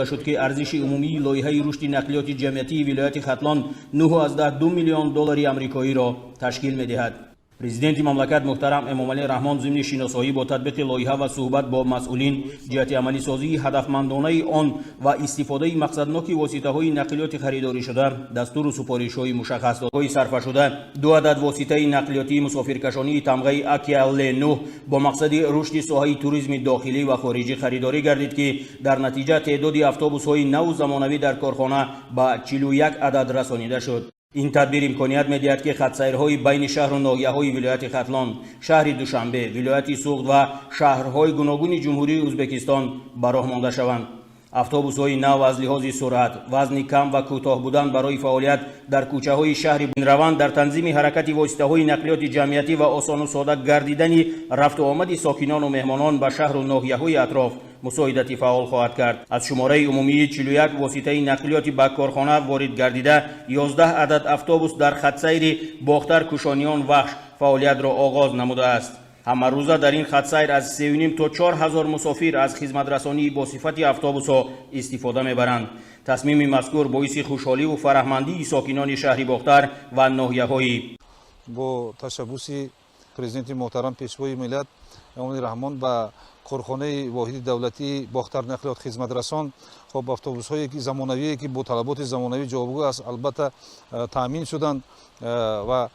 Шуд, ки арзиши умумии лоиҳаи рушди нақлиёти ҷамъиятии вилояти Хатлон 9,2 миллион доллари амрикоиро ташкил медиҳад. Президенти мамлакат муҳтарам Эмомалӣ Раҳмон зимни шиносоӣ бо татбиқи лоиҳа ва суҳбат бо масъулин ҷиҳати амалисозии ҳадафмандонаи он ва истифодаи мақсадноки воситаҳои нақлиёти харидоришуда дастуру супоришҳои мушаххас дод. Сарфашуда ду адад воситаи нақлиётии мусофиркашонии тамғаи Акия Л9 бо мақсади рушди соҳаи туризми дохилӣ ва хориҷӣ харидорӣ гардид, ки дар натиҷа теъдоди автобусҳои наву замонавӣ дар корхона ба 41 адад расонида шуд. Ин тадбир имконият медиҳад, ки хатсайрҳои байни шаҳру ноҳияҳои вилояти Хатлон, шаҳри Душанбе, вилояти Суғд ва шаҳрҳои гуногуни Ҷумҳурии Ӯзбекистон ба роҳ монда шаванд. Автобусҳои нав аз лиҳози суръат, вазни кам ва кӯтоҳ будан барои фаъолият дар кӯчаҳои шаҳри раванд дар танзими ҳаракати воситаҳои нақлиёти ҷамъиятӣ ва осону сода гардидани рафту омади сокинону меҳмонон ба шаҳру ноҳияҳои атроф мусоидати фаъол хоҳад кард. Аз шумораи умумии 41 воситаи нақлиёти ба корхона ворид гардида, 11 адад автобус дар хатсайри Бохтар, Кушониён, Вахш фаъолиятро оғоз намудааст. Ҳамарӯза дар ин хатсайр аз 3,5 то 4 ҳазор мусофир аз хизматрасонии босифати автобусҳо истифода мебаранд. Тасмими мазкур боиси хушҳоливу фараҳмандии сокинони шаҳри Бохтар ва ноҳияҳои Бо ташаббуси Президенти муҳтарам, Пешвои миллат Эмомалӣ Раҳмон ба корхонаи воҳиди давлатии Бохтар нақлиёт хизматрасон, хоб, автобусҳое ки замонавие, ки бо талаботи замонавӣ ҷавобгӯ аст, албатта, таъмин шуданд ва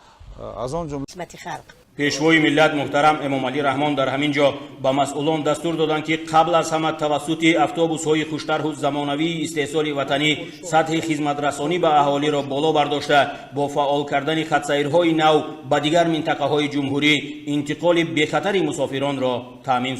аз он ҷумла халқ. Пешвои миллат муҳтарам Эмомалӣ Раҳмон дар ҳамин ҷо ба масъулон дастур доданд, ки қабл аз ҳама тавассути автобусҳои хуштарҳу замонавии истеҳсоли ватанӣ сатҳи хизматрасонӣ ба аҳолиро боло бардошта, бо фаъол кардани хатсайрҳои нав ба дигар минтақаҳои ҷумҳурӣ интиқоли бехатари мусофиронро таъмин.